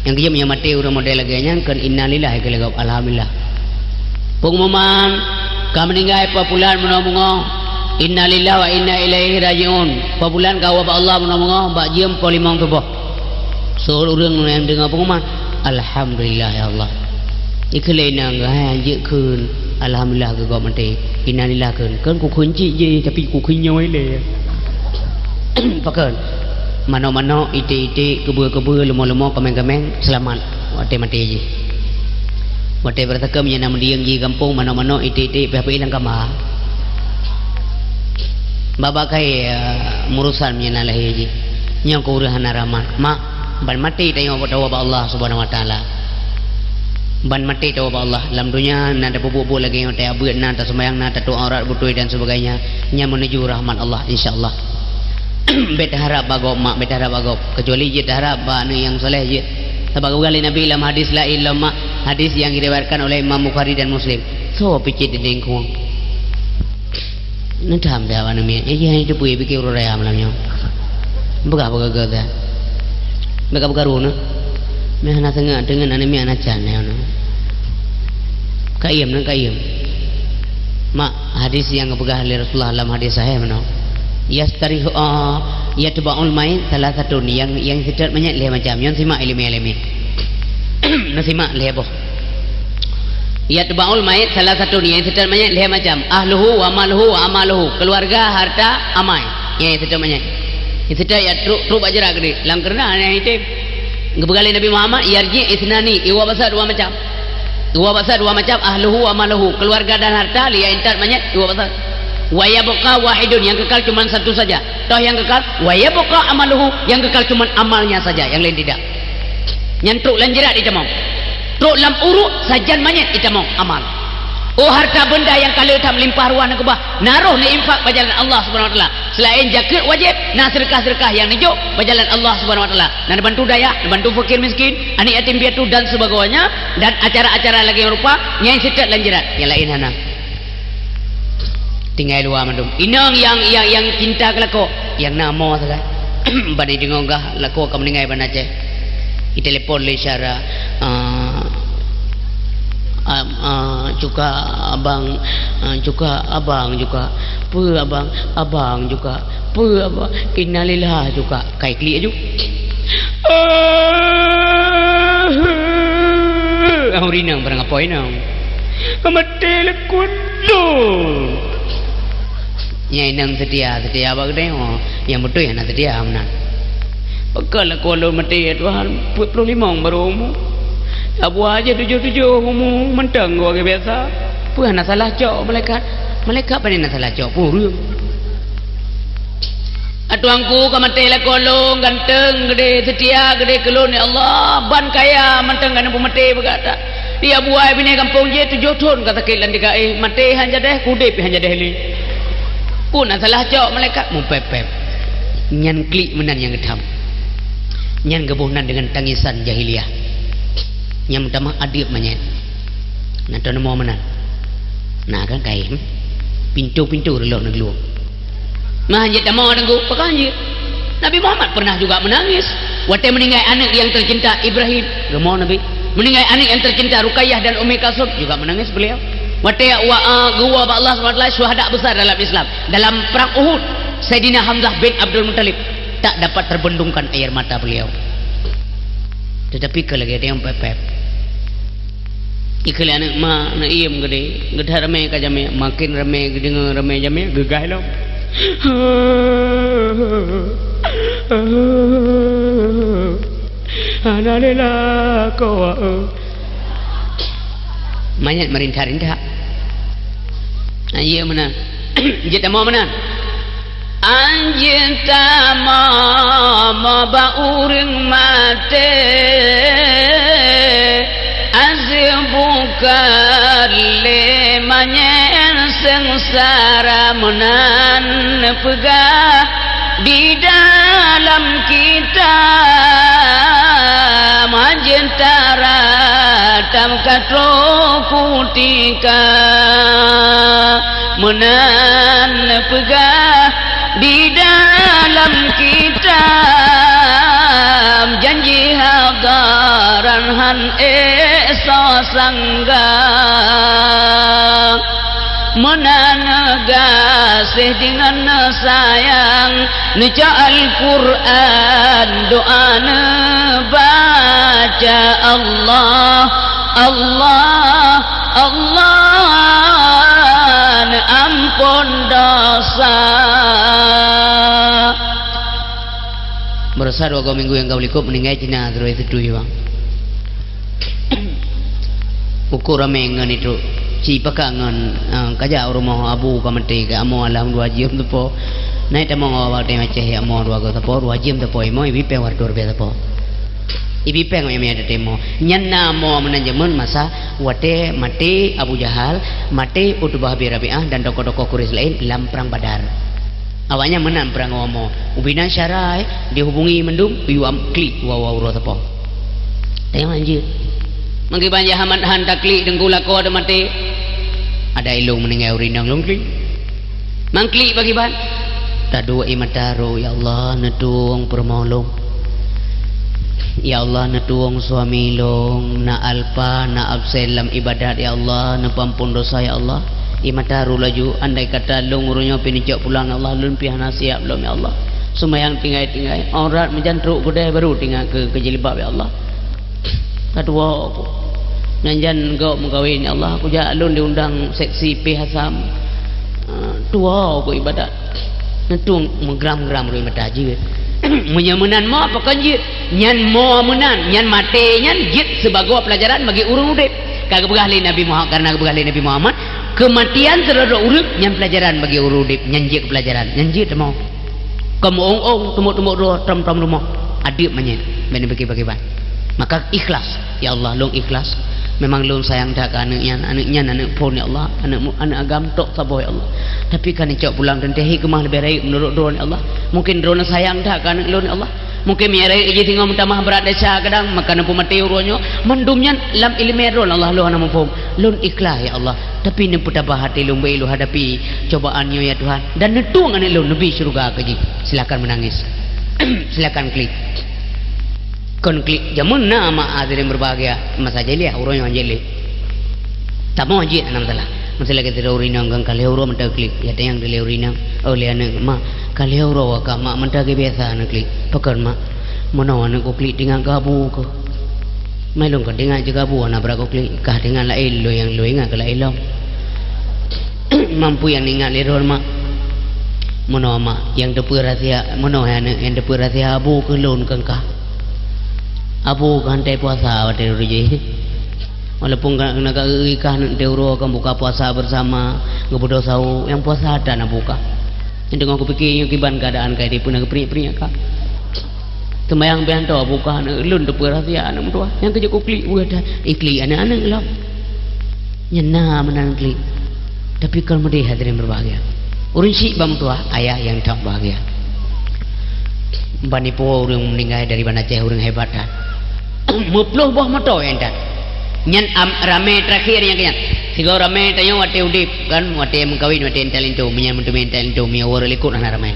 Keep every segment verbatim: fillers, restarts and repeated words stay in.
Nyang keujeuet meunyoe maté ureuëng model lagée nyan, kon innalillahi keu lagée alhamdulillah. Pengumuman, ka meuninggai Pak Pulan meunoe beungoh, innalillahi wa inna ilaihi rajiun. Pak Pulan ka woe bak Allah meunoe beungoh, bak jeuem poh limong tuboh. Seluruh ureuëng nyang deungoe pengumuman, alhamdulillah ya Allah. Ikheun lé inong geuh, hai, jeuet kheun, alhamdulillah keu gob maté. Innalillah kheun. Kheun kukheun cit jih, tapi kukheun nyoe lé. Pakon? Manok-manok, iték-iték, keubeue-keubeue, leumo-leumo, kaméng-kaméng, seulamat watée maté jih. Watée beureutakeuem nyang na meudieng jih gampông, manok-manok, iték-iték, pih-pih lam kama. Babah kayée, eh, murusan nyang na lahé jih. Nyoe keu ureuëng hana rahmat. Mak, ban maté tanyoe tawoe bak Allah Subhanahu Wa Taala. Ban maté tawoe bak Allah. Lam donya na tapubuet-buet lagée nyoe, taabeuet na, taseumayang na, tatuek aurat beutôi dan sebagainya. Nyan meunuju rahmat Allah, insya Allah. Bék taharab bak gob, mak, bék taharab bak gob. Kecuali jeuet taharab bak aneuëk nyang saleh jeuet. Sabab geupeugah lé Nabi lam hadis laén lom, mak, hadis yang diriwayatkan oleh Imam Bukhari dan Muslim. Soe picit dinding kueng? Neutam dah awak namiet. Eh, jih hana teupeu pikir ureuëng raya malam nyoe. Peugah-peugah gata. Bèk ka peukaru na. Meuhana seungak deungon aneuk miet aneuk can nyoe na. Kaiem na, kaiem. Mak, hadis nyang geupeugah lé Rasulullah lam hadis sahih meunoe. Yastarihu, ah, yatba'ul mait salasatun, nyang, nyang seutôt manyét lhèe macam. Nyoe simak ileumèe-ileumèe. Neusimak lhèe boh. Yatba'ul mait salasatun, nyang seutôt manyét lhèe macam. Ahluhu wa maluhu wa amaluhu. Keluarga, harta, amai. Nyang seutôt manyét. Nyang seutôt ya trok, trok bak jrat keudéh. Lam keureuna nyang item. Geupeugah lé Nabi Muhammad, yarji' isnani, iwoe basa dua macam. Iwoe basa dua macam, ahluhu wa maluhu. Keluarga dan harta, li ya intat manyét, iwoe basa. Wa yabqa wahidun, yang kekal cuman satu saja. Toh yang kekal, wa yabqa amaluhu, yang kekal cuman amalnya saja, yang lain tidak. Nyan trok lam jrat itamong. Trok lam uruek sajan manyét itamong amal. Oh harta benda nyang ka le that meulimpah ruah neukeubah, na roh neuinfak bak jalan Allah Subhanahu Wa Taala. Selain jakeuet wajéb, na seudeukah-seudeukah nyang neujok bak jalan Allah Subhanahu Wa Taala. Na neubantu dayah, neubantu fakir miskin, aneuk yatim piatu dan sebagainya, dan acara-acara lagèe rupa nyang seutôt lam jrat, nyang laén hana. Tinggai luwa mandum. Inong nyang, nyang, nyang cinta keu lakoe, nyang na mo sagai. Ban jideungoe gah lakoe ka meuninggai ban Aceh. Jitelepon lé Syara, ah, ah, ah, cuka abang, ah, cuka abang, cuka. Peue abang? Abang cuka. Peue abang? Innalillah cuka. Kai klik aju. Ah, ureueng inong barang apoy inong. Ka maté lakoe lôn. Nyang inong seutia, seutia bak geutanyoe. Nyang beutôi hana seutia meunan. Pakon lakoe lôn maté, ya Tuhan, peuet ploh limong barô umu. Abu Haji tujoh-tujoh umu mantong geuh lagèe biasa. Peue hana salah cok malaikat? Malaikat pane na salah cok, peue ureueng? A Tuhanku, ka maté lakoe lôn, ganteng geude, seutia geude keu lôn, ya Allah, ban kaya mantong ka neupeumaté bak gata. Di Abu Ai binéh gampông jih tujoh thon ka sakét lam tiga éh, maté han jadeh, udép han jadeh lé. Peue na salah cok malaikat? Meupép-pép. Nyan klik meunan nyang geutham. Nyan geuboh nan deungon tangisan jahiliyah. Nyang meutamah adeueb manyét. Na teuneumô meunan. Na kan kaém? Pintoe-pintoe reulôh neuglueng. Mah jeuet tamong teungku, pakon jeuet? Nabi Muhammad pernah juga menangis. Watèe meuninggai aneuk nyang teucinta Ibrahim, geumo Nabi. Meuninggai aneuk nyang teucinta Ruqayyah dan Ummi Kalsum, juga menangis beliau. Watèe wa-, eh, geuwoe bak Allah Subhanahu Wa Taala syuhada besar dalam Islam. Dalam perang Uhud, Saidina Hamzah bin Abdul Muttalib tak dapat terbendungkan air mata beliau. Tetapi keu lagèe nyang pép-pép. Ikheun lé aneuk ma, aneuk iem geude, geuthat ramé ka jamé, maken ramé geudeungoe ramé jamé, geugaih lom. Hana lé lakoe. Manyét meurinta-rinta. Anjeue meunan. Jeuet tamong meunan. Anjeut tamong bak ureueng maté, aseue bukon lé manyét seungsara meunan neupeugah di dalam kitab. Anjeut tara tam ka trok kutika. Meunan neupeugah di dalam kitab, janji haba Han ék soe sangga, meunan neugaséh deungon neusayang, neucok Al-Qur'an, doa neubaca, Allah, Allah, Allah, neuampon dosa. Meurasa dua go minggu nyang ka likot meuninggai cina sidroe teutui, bang. Ukur ramé ngon itu, ci pakat ngon, eh, kajak u rumoh abu ka maté, ka amoe alhamdulillah jeuem teupo. Nai tamong awak watèe Aceh, amoe dua go teupo, dua jeuem teupo, imoe ibi péng watèe ribèe teupo. Ibi péng miyah-miyah teumo. Nyan na amoe meunan jameun masa watèe maté Abu Jahal, maté Utbah bin Rabi'ah dan tokoh-tokoh Quraisy laén lam Prang Badar. Awaknyan meunan prang ngon amoe. Ubina syara, eh, dihubungi mandum, yue am klik wawa uroe sapo. Tanyong anjeut. Mangkeubang jahamat han taklik teungku lakoe teumaté. Ada ilong meuninggai ureueng inong lôn klik. Mangklik pakriban? Taduek ie mata rhot, "Ya Allah, neutueng peurumoh lôn. Ya Allah, neutueng suami lôn, na alpa, na absen lam ibadat, ya Allah, neupeuampon dosa, ya Allah." Ie mata rhot laju, andai kata lôn uroe nyoe pih neucok pulang, ya Allah, lôn pih hana siap lom, ya Allah. Seumayang tinggai-tinggai, aurat meujan trok keudeh baru teuingat keu, keu jilbab, ya Allah. Ka tuwoe ku. Nyan jan gob meukawen, ya Allah, kujak lôn diundang seksi pih asam. Ah, tuwoe ku ibadat. Neutueng meugram-gram rhot mata jeuet. Meunyoe meunan mo, pakon jeuet? Nyan mo meunan, nyan maté nyan jeuet sibagoe peulajaran bagi ureueng udeb. Ka geupeugah lé Nabi Muhammad, karena geupeugah lé Nabi Muhammad, keumatian sidroe-droe ureueng nyan peulajaran bagi ureueng udeb, nyan jeuet keu peulajaran, nyan jeuet teumo. Kon meu-ong-ong, teumok-teumok droe, trom-trom rumoh. Adeueb manyét, bèk neupike pakriban. Maka ikhlas, "Ya Allah, lôn ikhlas. Memang lôn sayang that keu aneuk nyan, aneuk nyan aneuk phon, ya Allah, aneuk mu-, aneuk agam tok saboh, ya Allah. Tapi ka neucok pulang teuntèe, hikmah leubeh rayeuk meunurot droeneuh, ya Allah. Mungken droeneuh sayang that keu aneuk lôn, ya Allah. Mungken meunyo rayeuk jih singoh meutamah brat desya kadang, maka neupeumaté uroe nyoe. Mandum nyan lam ileumèe droeneuh, ya Allah, lôn hana muphom. Lôn ikhlas, ya Allah. Tapi neupeutabah até lôn beu lôn hadapi cobaan nyoe, ya Tuhan. Dan neutueng aneuk lôn neubi syeuruga keu jih." Silakan menangis. Silakan klik. Kon klik, jameun na mak hadirin berbahagia, masa jahiliyah, uroe nyoe jeuet lé. Tamoe jeuet hana masalah. Masalah keu sidroe ureueng inong ka lhèe uroe mantong klik, ya tanyong lé ureueng inong, "Oh, lé aneuk, mak, ka lhèe uroe ka mak mantong lagèe biasa neuklik." "Pakon, mak?" "Meunoe aneuk kuklik teuingat keu abu keuh." "Mai lôn kon teuingat cit keu abu, hana brat kuklik, kah teuingat laén lôn nyang lôn ingat keu laén lom." "Mampu nyang ingat lé droeneuh, mak?" "Meunoe, mak, nyang teupeue rahsia, meunoe hai aneuk, nyang teupeue rahsia abu keuh lôn kon kah. Abu keuh han teuh puasa watèe uroe jih. Walaupun ka, na ka eu-eu kah neuk teuh uroe kon buka puasa bersama, geubeudôh sawoe, nyang puasa that abu kah. Nyang teungoh kupike nyoe kiban keuadaan kah ideh, peue na geupriek-priek kah. Seumayang pih han teuh abu kah, aneuk lôn teupeue rahsia aneuk meutuah. Nyang keuh jeuet kuklik buet that, iklik aneuk-aneuk lom." Nyan na meunan klik. Tapi kon meudeh hadirin berbahagia. Ureueng syiek ban meutuah, ayah nyang that bahagia. Ban ipo ureueng meuninggai dari Banda Aceh, ureueng hebat that. Meuploh boh moto nyang that. Nyan am-, ramé terakhir nyang keu nyan. Sigoe ramé tanyoe watèe udeb, kan, watèe meukawen, watèe intat linto, meunyan meuteumé intat linto, meunyoe uroe likot hana ramé.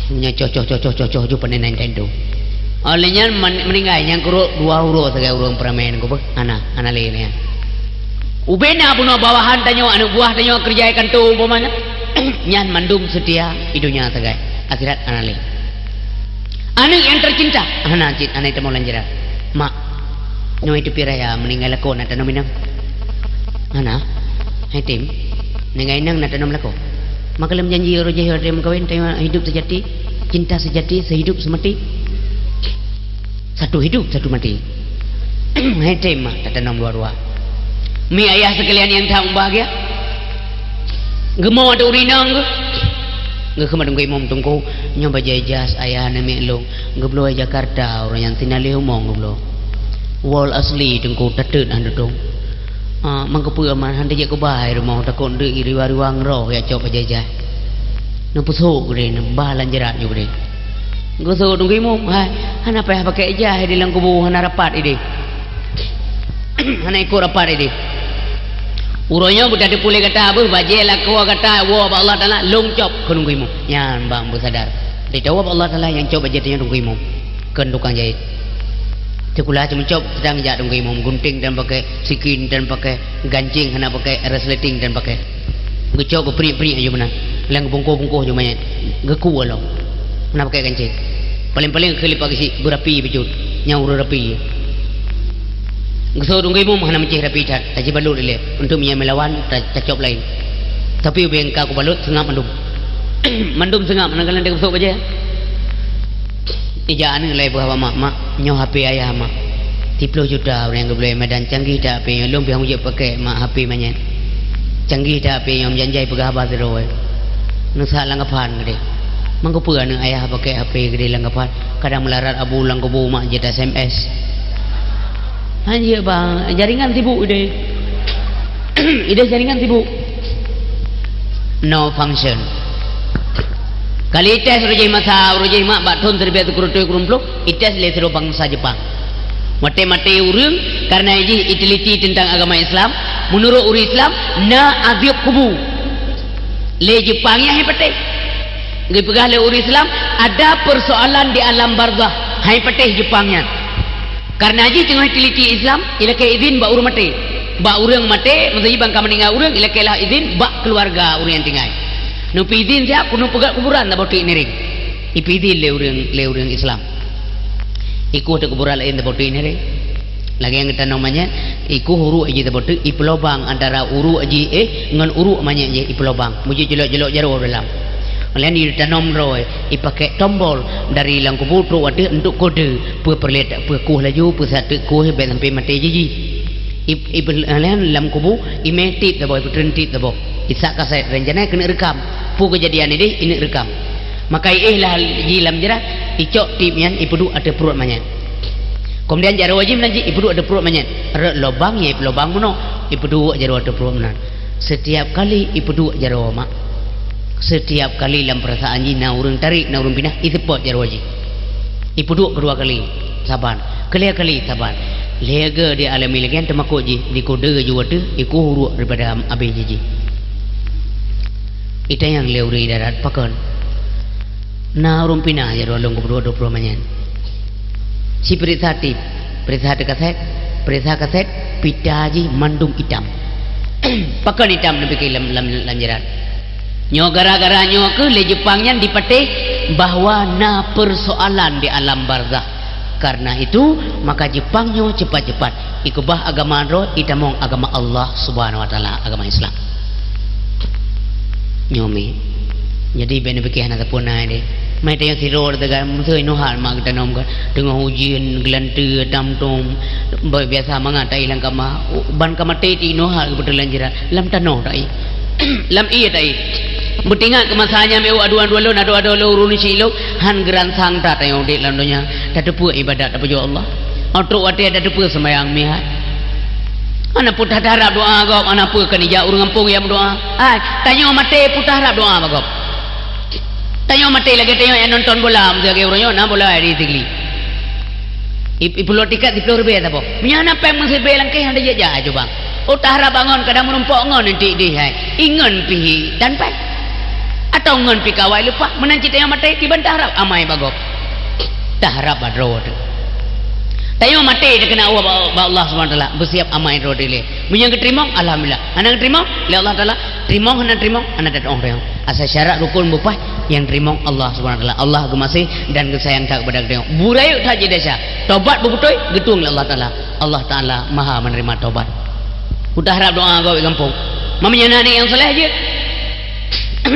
Nyan coh, coh, coh, ju pandai na intat linto. Óh lheueh nyan man-, meuninggai nyang keurok dua uroe sagai ureueng peuramé nyan, hana, hana lé nyan. Ubena bunoe bawahan tanyoe, aneuk buah tanyoe keureuja i kantô umpama nyan. Nyan mandum seutia i donya sagai, akhirat hana lé. Aneuk nyang teucinta, hana cit, hana tamong lam jaroe. "Mak, nyoe teupie raya meuninggai lakoe na tanom inong?" "Hana." "Hai tem, meuninggai inong na tanom lakoe?" "Maka lôn janji uroe jih watèe meukawen, tanyoe hidup seujati, cinta seujati, seuhidup seumati." Satu hidup, satu mati. Hai tem mak, tatanom dua-dua. Mi ayah sekalian nyang that meubahagia. Geumoe ateueh ureueng inong geuh. Geukheumat teungku imum, "Teungku, nyoe bajèe jas ayah aneuk miet lôn. Geubloe Jakarta, uroe nyan sinaleh umong geubloe. Wol asli teungku, tateut han tutong. Ah, mangkeupeu amat han tajak kuba hai rumoh, takot deuk riwa-riwa ngeroh jak cok bajèe jas." Neupeusok geude, neuba lam jarat ju geude. Geusok teungku imum, "Hai, hana payah pakai ijazah di lam kubu, hana rapat ideh. Hana ikot rapat ideh. Uroe nyoe beutateupeue lé gata beuh, bajèe lakoe gata woe bak Allah Taala, lôn cop," kheun teungku imum. Nyan bang beusadar. Teutoe bak Allah Taala nyang cop bajèe tanyoe teungku imum, kon tukang jahét. Sikula cuma cop, sedang jak dong imum, gunting dan pakai, sikin dan pakai, gancing hana pakai, resleting dan pakai. Geucok geupriek-priek aju meunan. Leng bungkôh-bungkôh aju manyét. Geuku lom. Hana pakai gancing. Paling-paling keu lipat geuchik beurapi bacut. Nyang ureuëng rapi. Geusoe dong imum hana meucéh rapi that, tajibalot ilée. Untuk meunyo melawan, ta-, tacop laén. Tapi ubeng ka kubalot seungab mandum. Mandum seungab, meunan ka lheueh geusoe bajée. Ijak aneuëk lé peugah bak mak, "Mak, nyoe H P ayah, Mak. Siploh juta ureuëng nyang geubri, meudan canggih that H P nyoe, lôn pih han kujeuet pakai, Mak, H P manyét. Canggih that H P nyoe, meujan jai peugah haba sidroe. Neusak lam gaphan keudeh." "Mangkeupeu aneuëk ayah pakai H P keudeh lam gaphan? Kadang meularat abu lam kubu mak jeuet S M S." "Han jeuet, Bang, jaringan sibuk ideh." "Ideh jaringan sibuk." No function. Kali ites uroe jih masa, uroe jih mak bak thon siribee sikureueng reutôh sikureueng ploh, ites lé sidroe bansa Jepang. Maté-maté ureuëng karena jih iteliti teuntang agama Islam, meunurot ureuëng Islam, na azeub kubu. Lé Jepang nyan han patéh. Geupeugah lé ureuëng Islam, ada persoalan di alam barzakh, han patéh Jepang nyan. Karena jih teungoh iteliti Islam, ilakée idhin bak ureuëng maté. Bak ureuëng maté, maksud jih ban ka meuninggai ureuëng, ilakée lah idhin bak keuluwarga ureuëng nyang tinggai. Neupeuidhin siat, keuneuk peugöt kuburan saboh teuk ngiréng. Ipeidhin lé ureuëng, lé ureuëng Islam. Ikueh teuk kuburan laén saboh teuk ngiréng. Lagée nyang geutanom manyét, ikueh uruek jih saboh teuk, ipeulobang antara uruek jih, eh, ngon uruek manyét jih ipeulobang. Mujih jolok-jolok jaroe dalam. Laén itanom droe, ipakai tombol dari lam kubu trok ateueh untuk kode, peue peureulée, peue kueh laju, peue sateuk kueh, bék sampai maté jih. I, i, laén lam kubu, imé tip saboh, ipeutrön tip saboh. Isak kaset, rencana keuneuk rekam. Peue keujadian ideh, ineuk rekam. Maka iéh lah jih lam jrat, icok tip nyan, ipeuduek ateueh pruet manyét. Kemudian jaroe jih meunan cit, ipeuduek ateueh pruet manyét. Rot lobang, ya, ipeu lobang meunoe, ipeuduek jaroe ateueh pruet meunan. Setiap kali ipeuduek jaroe mak, setiap kali lam peurasaan jih na ureuëng tarék, na ureuëng pinah, iseupôt jaroe jih. Ipeuduek keudua kali saban, keulhèe kali saban. Lhèe geu di alami lagèe nyan teumakot jih, dikode ju ateueh, ikueh uruek daripada abéh jih. Itanyong lé ureuëng idarat, "Pakon?" "Na ureuëng pinah jaroe lôn keubeudoh dua ploh manyét." Sipeuriksa tip, peuriksa teuh kaset, peuriksa kaset, pita jih mandum itam. Pakon itam neupike lam, lam, lam jarat? Nyoe gara-gara nyoe kheueh lé Jepang nyan dipatéh bahwa na peusoalan di alam barzakh. Karena itu, maka Jepang nyoe cepat-cepat ikeubah agama droe, itamong agama Allah Subhanahu wa Taala, agama Islam. Nyoe mi. Jadi, bèk neupike hana sapeue na deh. Mai tanyoe sidroe teuga, meuseu inoe hal mak geutanom ka. Teungoh ujeuen, geulanteue, tam-tom. Biasa mangat taéh lam kama. Ban ka maté ti inoe hal geupeuteulan jirat. Lam tanoh taéh. Lam ié taéh. Beutingat keu masa nyan, meu adoe-adoe lôn, adoe-adoe lôn, ureueng syik lôn, han geuransang that tanyoe udép lam donya. Tateupeue ibadat tapujoe Allah. Trok watèe tateupeue seumayang meuhai. Hana peue taharab doa gob, hana peue keu nijak ureueng gampông nyang meudoa. Hai, tanyoe maté peue taharab doa bak gob. Tanyoe maté lagèe tanyoe nyang nonton bola, meuseu lagèe uroe nyoe na bola di Sigli. Ip-, ipeulo tiket siploh ribèe saboh. Meunyoe hana pèng meusiribèe langkèh hana jijak-jak aju bang. Oh, taharab bak ngon kadang meurumpok ngon nanti dih hai. Ingon pih tan pèng. Atawa ngon pih kawai leupah, meunan cit tanyoe maté kiban taharab amai bak gob. Taharab bak droe teuh. Tanyoe maté teukeuna Allah bak, bak Allah Subhanahu Wa Taala, beusiap amai droe dilèe. Meunyoe geuteurimong, alhamdulillah. Hana geuteurimong, lé Allah Taala, teurimong hana teurimong, hana tatu'oh tanyoe. Asai syarat rukon beupaih nyang teurimong Allah Subhanahu Wa Taala. Allah geumaséh dan geusayang that keupada geutanyoe. Beurayeuk that jih desya. Tobat beubeutôi, geutueng lé Allah Taala. Allah Taala Maha Menerima Tobat. Peue taharab doa gob di gampông. Meunyoe na aneuk nyang saleh jeuet.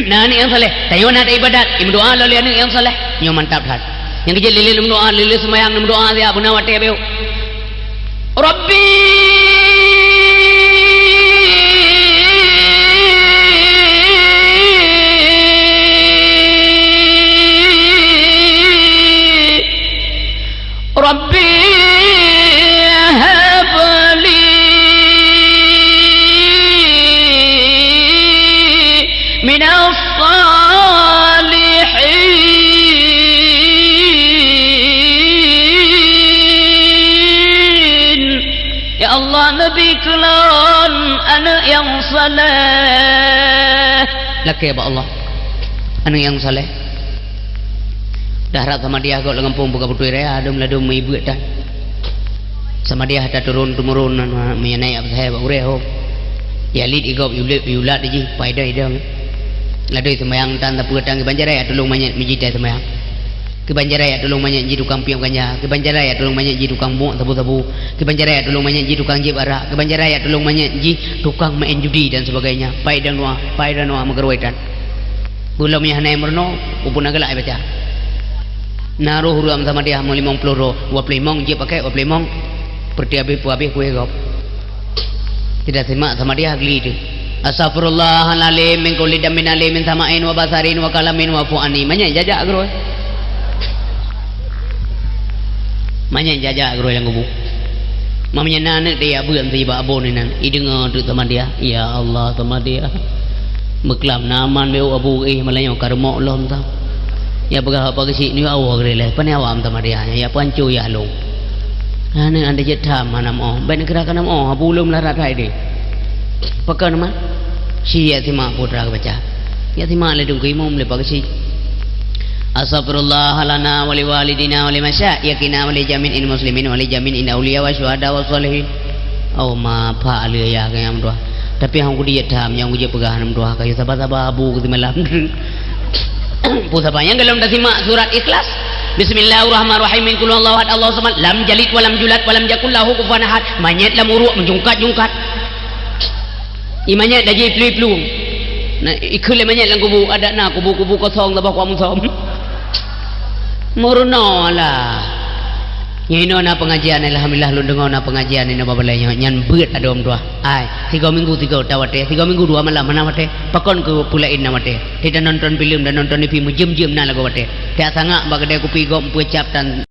Na aneuk nyang saleh. Tanyoe na ibadat, imeudoa lom lé aneuk nyang saleh. Nyoe mantap that. Nyang keujeuet lé-lé lôn meudoa, lé-lé seumayang lôn meudoa siat, beuna watèe beu. Rabbi Rabbi habli minas salihin. Ya Allah, neubi keu lôn aneuk nyang saleh. Lakèe bak Allah. Aneuk nyang saleh. Taharab sama dia gob lam gampông buka beutôi raya, adum ladum meuibeuk tan. Samadiyah taturun-temurun, meunyoe na nyang sahe bak gurée ho. Ya lét i gob, yue lét, yue lat jih, pai dong idong. Ladoi seumayang tan, sapeue tan, kiban cara ya tulông manyét meujitai seumayang. Kiban cara ya tulông manyét jih tukang piep ganja. Kiban cara ya tulông manyét jih tukang muek sabu-sabu. Kiban cara ya tulông manyét jih tukang jieb arak. Kiban cara ya tulông manyét jih tukang maén judi dan sebagainya. Pai dong doa, pai dong doa meukeuroi tan. Peulom nyang hana meurunoe, peue na galak ibaca. Na roh ureuëng Samadiyah meulimong ploh droe, dua ploh limong jeuet pakai, dua ploh limong peureute habéh, peue habéh kueh gob. Tidak simak Samadiyah geli tu. Astaghfirullahalazim min kulli dambin alimin sama'in wa basarin wa kalamin wa fu'ani. Manyét jajak keuroi. Manyét jajak keuroi lam kubu. Meunyoe na aneuk dia beuet meusiba abon inan, ideungoe teuk Samadiyah. Ya Allah, Samadiyah. Meuklam na aman meu abu éh malanyoe ka reumok lom ta. Ya peugah apa keuchik ni awak geuleh. Pane awak Samadiyah. Ya pancu ya lom. Aneuk anda jeuet tham hana meuoh. Baik neukira kana meuoh, abu lom larat hai deh. Pakon ma? Si ya simak putra baca. Ya simak lé dungku imum lé pakeuchik. Astaghfirullah lana wa li walidina wa li masyayikhina wa li jami'il muslimin wa li jami'il auliya wa syuhada wa shalihin. Oh ma pha lé ya kayang dua. Tapi hang kudi tham nyang kuje peugah nam dua kayu saba-saba abu keu malam. Pu saba nyang golom tasimak surat Ikhlas. Bismillahirrahmanirrahim. Qul huwallahu ahad, Allahu samad, lam yalid wa lam yulad wa lam yakul lahu kufuwan ahad. Manyét lam uruek meujungkat-jungkat. Imanyét daji plu-plu. Na ikheun lé manyét lam kubu, adak na kubu-kubu kosong saboh kuam som. Meurunoe lah. Nyoe inoe na pengajian, alhamdulillah lôn deungoe na pengajian inoe bak balai nyoe. Nyan beuet adom dua. Ai, tiga minggu tiga tawaté, tiga minggu dua malam hana waté. Pakon keu peulaén na waté. Tidak nonton filem dan nonton T V meujeuem-jeuem na lagoe waté. Tidak sangak bak keudè kupi gob peucap tan